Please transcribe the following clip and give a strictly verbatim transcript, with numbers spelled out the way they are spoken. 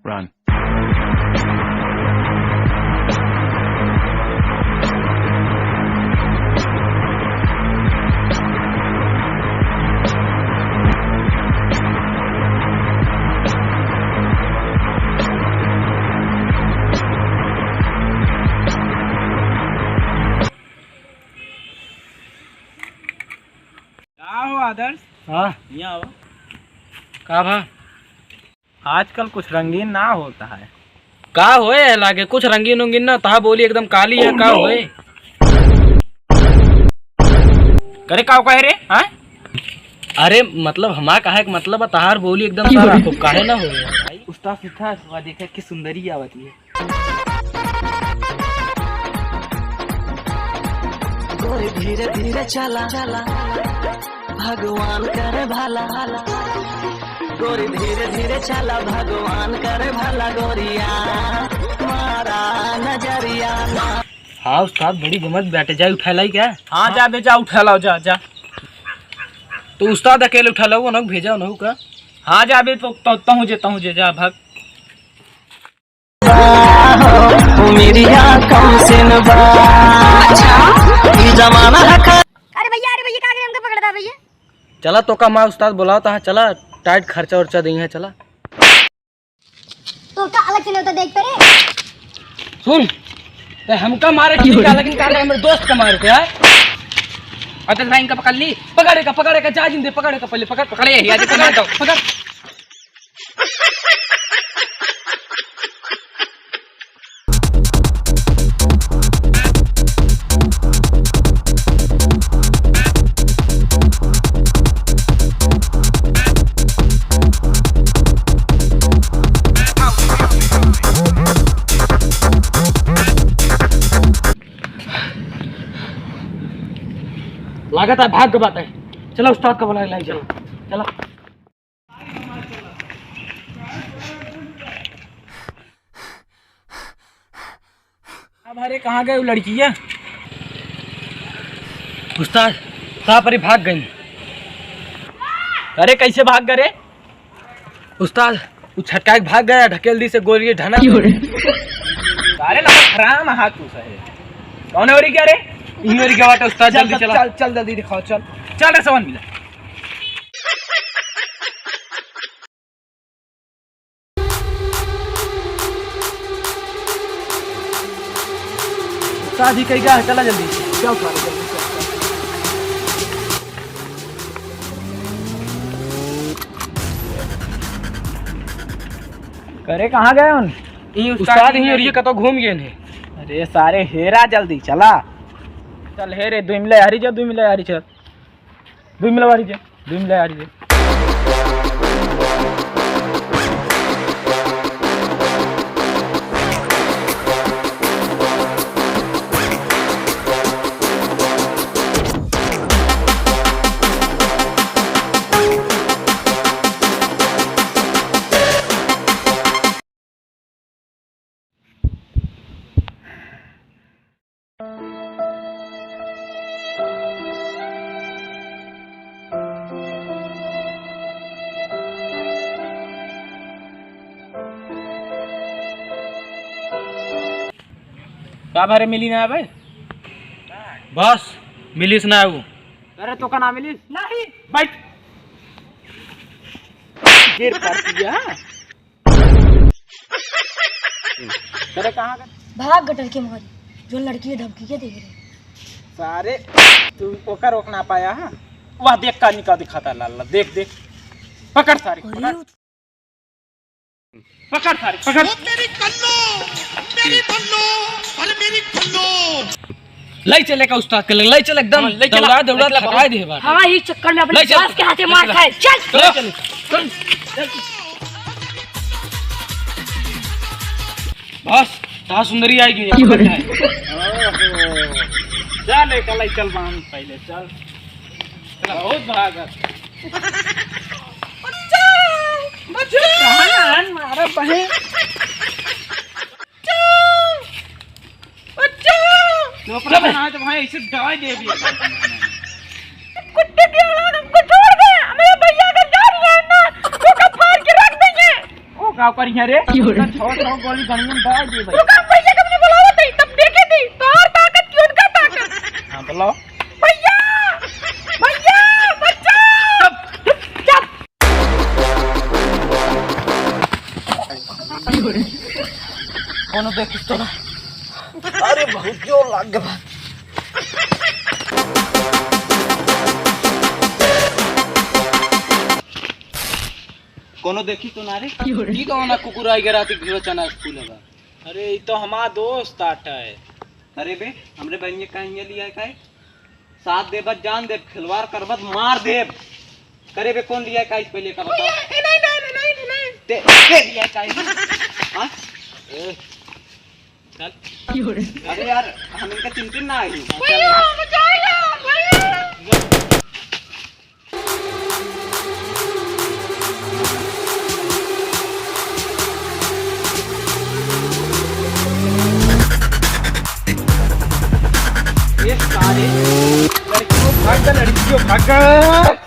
Run. का हो आदर्श? हाँ। यहाँ आओ। का भा? आजकल कुछ रंगीन ना होता है। का होए है लागे? कुछ रंगीन उंगीन ना, तहा बोली एकदम काली है, का होए? करे का कहे रे? हाँ? अरे मतलब हमार कहे के मतलब है, तहार बोली एकदम सारा खूब काहे ना होए है भाई? उस्ताद, उस्ताद, वह देखा कि सुंदरी आवत है। गोरी धीरे धीरे चला, चला, भगवान करे भला। गोरी धीरे धीरे चला, भगवान करे भला। गोरिया, मारा नजरिया ना। हाँ उस्ताद, बड़ी गमत बाटे, जाई उठा लाई का? हाँ, जा बे, जा उठा लाओ, जा, जा। तो उस्ताद अकेले उठा लाओ, उन्हों भेजा उन्हों का? हाँ, जा बे, तो, तो, तहूँ जे, तहूँ जे, जा, भाग। उमिरिया कम से न बा। अच्छा। ई जमाना है का। अरे भैया, अरे भैया, का करे हमके पकड़ता भैया? चला, तो का माँ उस्ताद बोलावत है, चला, टाइट खर्चा उर्चा देइहैं, चला। तो का अलग से नहीं होता, देख पे रे। सुन, ते हमका मारे ठीक है, लेकिन का करे हमरे दोस्त का मारे थे, हाँ? अरे भाई, इनका पकड़ ली, पकड़े का, पकड़े का, जा जिंदे, पकड़े का, पहले पकड़, पकड़े, या जे पकड़ दो, पकड़। लागत है भाग के बात है। चला उस्ताद का बुला लाई, चला, चला। अब अरे कहाँ गए वो लड़किया? उस्ताद, कहाँ पर ही भाग गई? अरे कैसे भाग गए रे? उस्ताद, वो छटका के भाग गया, ढकेल दी से गोली ढनक। अरे ना हराम हाथ तू सहे। कौन है ओरी क्या रे? इही ओरी क्या बात है उस्ताद, चल, जल्दी चल, चला। चल, चल जल्दी दिखाओ, चल। चल रे सवन मिला। शादी कई का है, चला जल्दी। क्या उठा रहे, जल्दी, चल, चल। करे कहाँ गए उन? ई उस्ताद उस्ताद ही ही और ये कतो घूम गए हैं। अरे सारे हेरा जल्दी चला। चल हेरे, दुई मिले हरी जा, दुई मिले हरी चल। दुई मिला वारी जे, दुई मिला वारी जे। का भरे मिली ना आवे? बस, मिलिस ना आऊ। अरे तो का ना मिलिस? नहीं। बैठ। गिर पड़ गया। तेरे कहाँ गए? भाग गटर के मारी, जो लड़की के धमकी के दे रहे। सारे, तू ओकर रोक ना पाया है? वाह, देख का निका दिखाता लाला, देख, देख। पकड़ सारे, अरे पकड़। पकड़ सारे, पकड़। ओ मेरी कल्लो, मेरी बल्लो, अरे मेरी कल्लो। लाई चले का उस्ताद के लगे, लाई चल एकदम। हाँ, लाई चला, दौड़ा, दौड़ा, लाई चला, थकाई दे बाटे। हाँ, ये चक्कर में अपने लाई चल, बॉस के हाथे लाई मार चला। खाए। चल। लाई चल, चल, चल। बस, कहाँ सुंदरी आएगी, यहाँ पर है। ओहो। जा ले, कल चल बांध पहले, चल। चल, बहुत भागत। बच्चा, बच्चा। कहाँ ना हन मारा बहे। बच्चा! बच्चा! चुप रह। ना तो भाई ऐसे दवाई दे दिए। कुत्ते की औलाद हमको छोड़ दे, हमारे भैया अगर जा रहे हैं ना, तो उनका फाड़ के रख देंगे। ओ का करी है रे? क्यों रे? छवा, छवा गोली गनियन दे दे भाई। रुका, भैया के अपने बुलावा तई, तब देखे थी, तोर ताकत की उनका ताकत। हाँ, बुलाओ। भैया! भैया! बच्चा! चुप, चुप, चुप। कोनो देखिस तो ना। अरे, बहुत जोर लाग गया। कोनो देखी तो ना रे। ई कौन कुकुर आई के राती घिवा चना फूल हवा? अरे, ई तो हमार दोस्त आटा है। अरे बे, हमरे बहनिया का हियाँ लिया का है? साथ देबत जान देब, खिलवाड़ करबत मार देब। करे बे, कौन लिया का है पहले का बता? भैया, ए, नहीं, नहीं, नहीं, नहीं, नहीं। ते, ते लिया का है? हाँ? ए, चल। अरे यार, हम इनका चिंतित ना आई। भैया, बचाइए, भैया। ये सारे लड़कियों भाग जा, लड़कियों भाग जा।